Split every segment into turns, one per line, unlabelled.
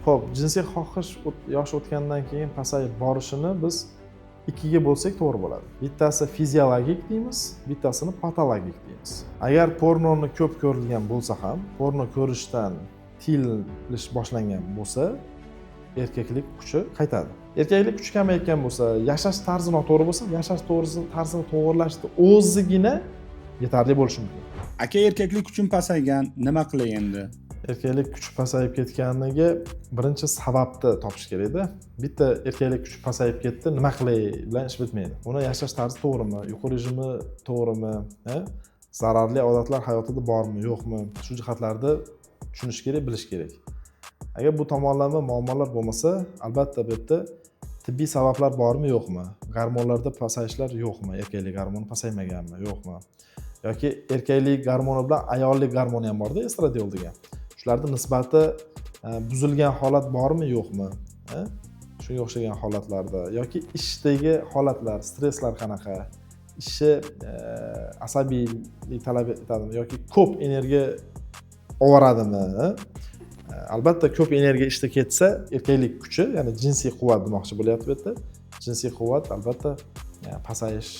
Ho'p, jinsiy xohish yosh o'tgandan keyin pasayib borishini biz ikkiga bo'lsak, to'g'ri bo'ladi. Bittasi fiziologik deymiz, bittasini patologik deymiz. Agar pornoni ko'p ko'rilgan bo'lsa ham, porno ko'rishdan tiyilish boshlangan bo'lsa, erkaklik kuchi qaytadi. Erkaklik kuchi kamayotgan bo'lsa, yashash tarzi noto'g'ri bo'lsa, yashash tarzini to'g'irlashni o'zigina yetarli bo'lishi mumkin.
Aka, erkaklik kuchim pasaygan, nima qilay endi?
Erkaklik kuchi pasayib ketganiga birinchi sababni topish kerakda. Bitta "erkaklik kuchi pasayib ketdi, nima qilay" bilan ish bitmaydi. Uni yashash tarzi to'g'rimi, uyqu rejimi to'g'rimi, zararli odatlar hayotida bormi, yo'qmi, shu jihatlarni tushunish kerak, bilish kerak. Agar bu tomonlama muammolar bo'lmasa, albatta bu yerda tibbiy sabablar bormi, yo'qmi, gormonlarda pasayishlar yo'qmi, erkaklik gormoni pasaymaganmi, yo'qmi, yoki erkaklik gormoni bilan ayollik gormoni ham borda, estradiol degan, shularni nisbati buzilgan holat bormi, yo'qmi, shunga o'xshagan holatlarda yoki ishdagi holatlar, stresslar qanaqa, ishi asabiylik talab etadimi yoki ko'p energiya oboradimi? Albatta ko'p energiya ishda ketsa, erkaklik kuchi, ya'ni jinsiy quvvat demoqchi bo'lyapti bu yerda, jinsiy quvvat albatta pasayish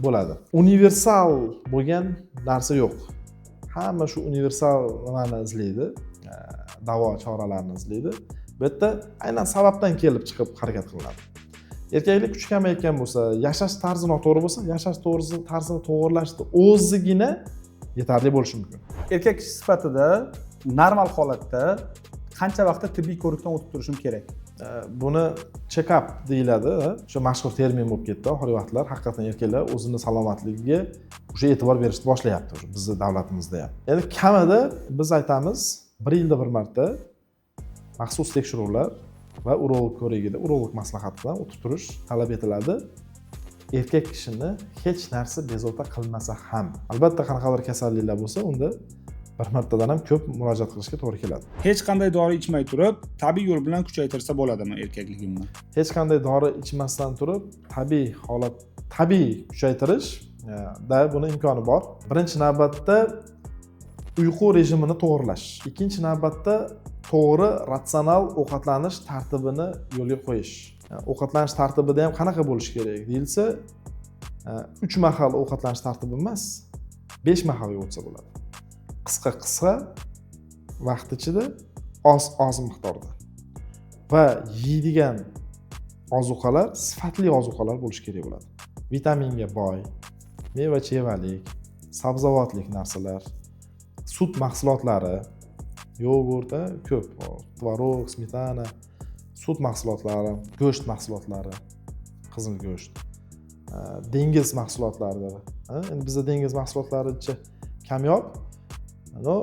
bo'ladi. Universal bo'lgan narsa yo'q. Hamma shu universal nimani izlaydi, davo choralarini izlaydi. Bu yerda aynan sababdan kelib chiqib harakat qilinadi. Erkaklik kuchi kamayotgan bo'lsa, yashash tarzi noto'g'ri bo'lsa, yashash tarzini to'g'irlashni o'zigina yetarli bo'lishi mumkin.
Erkak kishi sifatida normal holatda qancha vaqtda tibbiy ko'rikdan o'tib turishim kerak?
Buni check-up deyiladi, o'sha mashhur termin bo'lib ketdi oxirgi vaqtlar. Haqiqatdan erkaklar o'zini salomatligiga уже e'tibor berishni boshlayapti уже bizni davlatimizda ham. Endi kamida biz aytamiz, bir yilda bir marta maxsus tekshiruvlar va urolog ko'rigida, urolog maslahati bilan o'tib turish talab etiladi. Erkak kishini hech narsa bezovta qilmasa ham, albatta qanaqadir kasalliklar bo'lsa, unda bir martadan ham ko'p murojaat qilishga to'g'ri keladi.
Hech qanday dori ichmay turib, tabiiy yo'l bilan kuchaytirsa bo'ladimi erkakligimni?
Hech qanday dori ichmasdan turib, tabiiy holat, tabiiy kuchaytirish da buni imkoni bor. Birinchi navbatda uyqu rejimini to'g'irlash, ikkinchi navbatda to'g'ri, ratsional ovqatlanish tartibini yo'lga qo'yish. Ovqatlanish tartibida ham qanaqa bo'lishi kerak deyilsa, uch mahal ovqatlanish tartibi emas, besh mahalga o'tsa bo'ladi. Qisqa qisqa vaqt ichida, oz oz miqdorda va yeydigan ozuqalar sifatli ozuqalar bo'lishi kerak bo'ladi. Vitaminga boy meva chevalik, sabzavotlik narsalar, sut mahsulotlari, yogurt, ko'p tvorog, smetana, sut mahsulotlari, go'sht mahsulotlari, qizil go'sht, dengiz mahsulotlari. Endi bizda dengiz mahsulotlari kamyob, но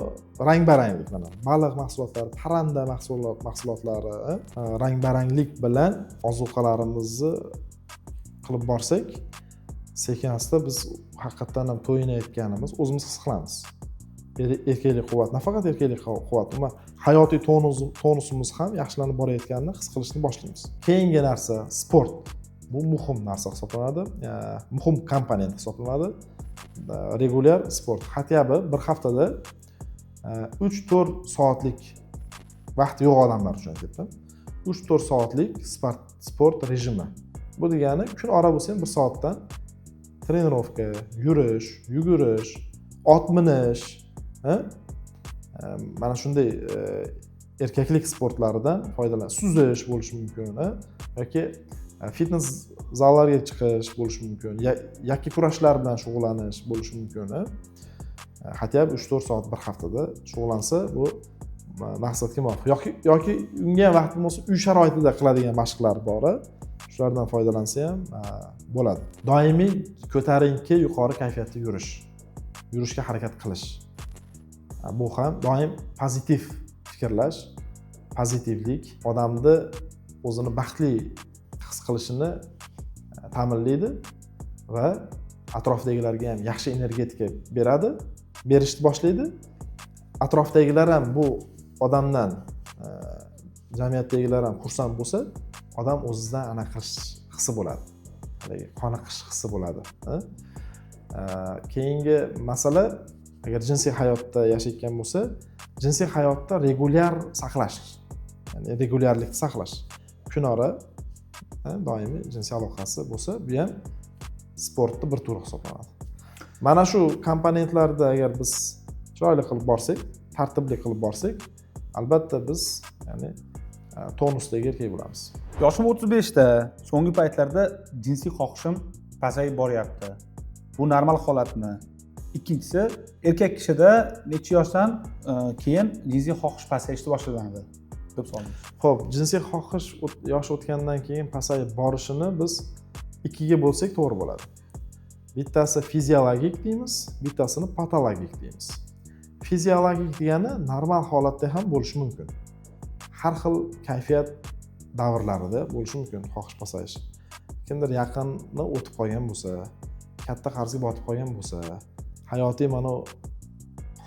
rang baranglik, mana baliq mahsulotlari, parranda mahsulotlari, rang baranglik bilan ozuqalarimizni qilib borsak, sekin asta biz haqiqatdan ham to'yinayotganimiz o'zimiz his qilamiz. Erkaklik quvvat, nafaqat erkaklik quvvat, umuman hayotiy tonusimiz ham yaxshilanib borayotganini his qilishni boshlaymiz. Keyingi narsa sport. Bu muhim narsa hisoblanadi, muhim komponent hisoblanadi. Regulyar sport, хотя бы bir haftada 3-4 soatlik, vaqti yo'q odamlar uchun aytyapman, 3-4 soatlik sport rejimi. Bu degani kun ora bo'lsa ham bir soatdan trenirovka, yurish, yugurish, ot minish, ha? Mana shunday erkaklik sportlaridan foydalanish, suzish bo'lishi mumkin, ha? Yoki fitness zallarga chiqish bo'lishi mumkin, yakka kurashlar bilan shug'ullanish bo'lishi mumkin, ha? Хотя бы 3-4 soat bir haftada shug'ullansa, bu maqsadga muvofiq. Yoki unga ham vaqt bo'lmasa, uy sharoitida qiladigan mashqlar bor, a? Shulardan foydalansa ham bo'ladi. Doimiy ko'tarinki, yuqori kayfiyatda yurish, yurishga harakat qilish. Bu ham doim pozitiv fikrlash, pozitivlik odamni o'zini baxtli his qilishini ta'minlaydi va atrofdagilarga ham yaxshi energetika beradi, berishni boshlaydi. Atrofdagilar ham bu odamdan, jamiyatdagilar ham xursand bo'lsa, odam o'zidan anaqa qilish hissi bo'ladi, haligi qoniqish hissi bo'ladi, ha? Keyingi masala, agar jinsiy hayotda yashayotgan bo'lsa, jinsiy hayotda regulyar saqlash. ya'ni regulyarlikni saqlash, kunora doimiy jinsiy aloqasi bo'lsa, bu ham sportni bir turi hisoblanadi. Mana shu komponentlarda agar biz chiroyli qilib borsak, tartibli qilib borsak, albatta biz, ya'ni tonusdagi erkak bo'lamiz.
Yoshim 35da, so'nggi paytlarda jinsiy xohishim pasayib boryapti. Bu normal holatmi? Ikkinchisi, erkak kishida necha yoshdan keyin jinsiy xohish pasayishni boshlanadi deb so'raymiz.
Ho'p, jinsiy xohish yosh o'tgandan keyin pasayib borishini biz ikkiga bo'lsak to'g'ri bo'ladi. Bittasi fiziologik deymiz, bittasini patologik deymiz. Fiziologik degani normal holatda ham bo'lishi mumkin, har xil kayfiyat davrlarida bo'lishi mumkin xohish pasayishi. Kimdir yaqinni o'tib qolgan bo'lsa, katta qarzga botib qolgan bo'lsa, hayotiy mana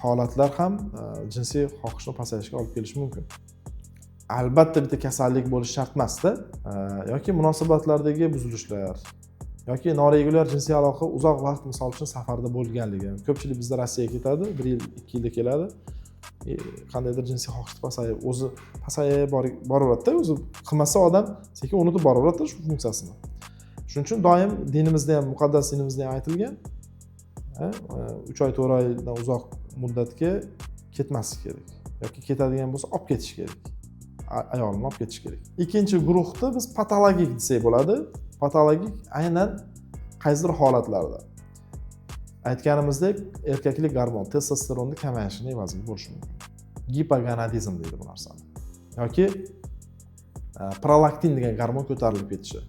holatlar ham jinsiy xohishni pasayishiga olib kelishi mumkin. Albatta bitta kasallik bo'lishi shart emasda, yoki munosabatlardagi buzilishlar, yoki noregulyar jinsiy aloqa, uzoq vaqt, misol uchun, safarda bo'lganligi. Ko'pchilik bizda Rossiyaga ketadi, bir yil, 2 yilda keladi, qandaydir jinsiy xohishni pasayib, o'zi pasayib boraveradida. O'zi qilmasa, odam sekin unutib boraveradida shu funksiyasini. Shuning uchun doim dinimizda ham, muqaddas dinimizda ham aytilgan, 3 oy, 4 oydan uzoq muddatga ketmaslik kerak yoki ketadigan bo'lsa, olib ketish kerak, ayolini olib ketish kerak. Ikkinchi guruhni biz patologik desak bo'ladi. Patologik aynan qaysidir holatlarda, aytganimizdek, erkaklik gormon testosteronni kamayishini evaziga bo'lishi mumkin. Gipogonadizm deydi bu narsani. Yoki prolaktin degan gormon ko'tarilib ketishi,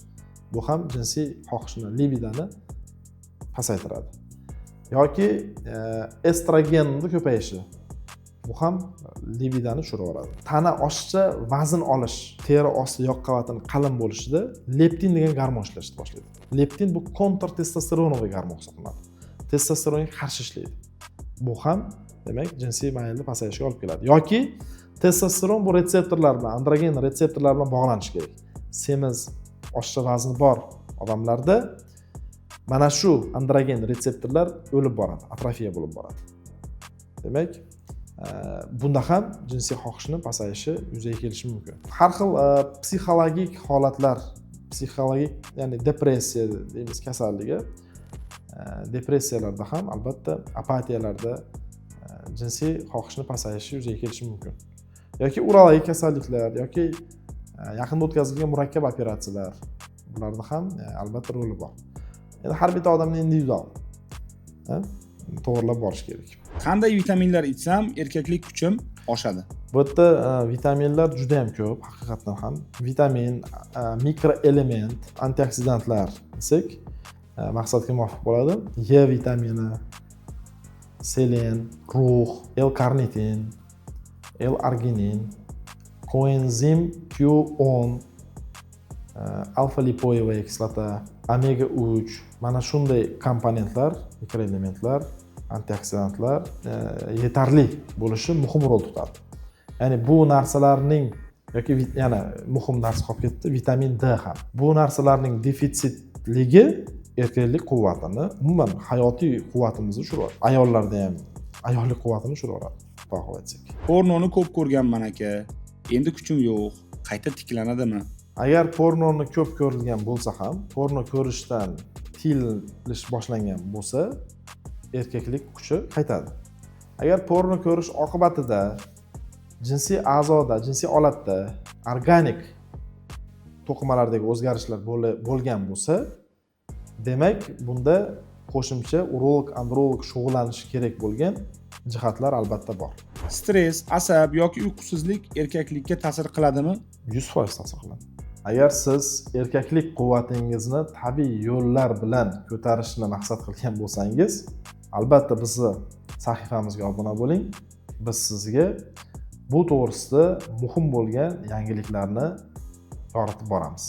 bu ham jinsiy xohishni, libidoni pasaytiradi. Yoki estrogenni ko'payishi, bu ham libidoni tushirib yuboradi. Tana oshiqcha vazn olish, teri osti yog' qavatini qalin bo'lishida leptin degan gormon ishlashni boshlaydi. Leptin bu контртестостероновый gormon hisoblanadi, testosteronga qarshi ishlaydi. Bu ham, demak, jinsiy maylni pasayishiga olib keladi. Yoki testosteron bu retseptorlar bilan, androgen retseptorlar bilan bog'lanishi kerak. Semiz, oshiqcha vazni bor odamlarda mana shu androgen retseptorlar o'lib boradi, atrofiya bo'lib boradi. Demak, bunda ham jinsiy xohishni pasayishi yuzaga kelishi mumkin. Har xil psixologik holatlar, psixologik, ya'ni depressiya deymiz kasalligi, depressiyalarda ham albatta, apatiyalarda jinsiy xohishni pasayishi yuzaga kelishi mumkin. Yoki urologik kasalliklar, yoki yaqinda o'tkazilgan murakkab operatsiyalar, bularda ham albatta roli bor. Endi har bitta odamni individual to'g'irlab borish kerak.
Qanday vitaminlar ichsam erkaklik kuchim oshadi?
Bu yerda vitaminlar juda yam ko'p, haqiqatdan ham vitamin, mikroelement, antioksidantlar desak, maqsadga muvofiq bo'ladi. E vitamini, selen, rux, L karnitin, L arginin, koenzim Q10, alfa lipoевая kislota, omega 3, mana shunday komponentlar, mikroelementlar, antioksidantlar yetarli bo'lishi muhim rol tutadi. Ya'ni bu narsalarning yoki yana muhim narsa qolib ketdi, vitamin D ham. Bu narsalarning defitsitligi erkaklik quvvatini, umuman hayotiy quvvatimizni tushiradi. Ayollarda ham ayollik quvvatini tushirib, to'g'ri aytsak.
Pornoni ko'p ko'rganman aka, endi kuchim yo'q, qayta tiklanadimi?
Agar pornoni ko'p ko'rilgan bo'lsa ham, porno ko'rishdan tiyilish boshlangan bo'lsa, erkaklik kuchi qaytadi. Agar porno ko'rish oqibatida jinsiy a'zoda, jinsiy olatda organik to'qimalardagi o'zgarishlar bo'lgan bo'lsa, demak, bunda qo'shimcha urolog, androlog shug'ullanishi kerak bo'lgan jihatlar albatta bor.
Stress, asab yoki uyqusizlik erkaklikka ta'sir qiladimi?
100% ta'sir qiladi. Agar siz erkaklik quvvatingizni tabiiy yo'llar bilan ko'tarishni maqsad qilgan bo'lsangiz, albatta bizni sahifamizga obuna bo'ling. Biz sizga bu to'g'risida muhim bo'lgan yangiliklarni yoritib boramiz.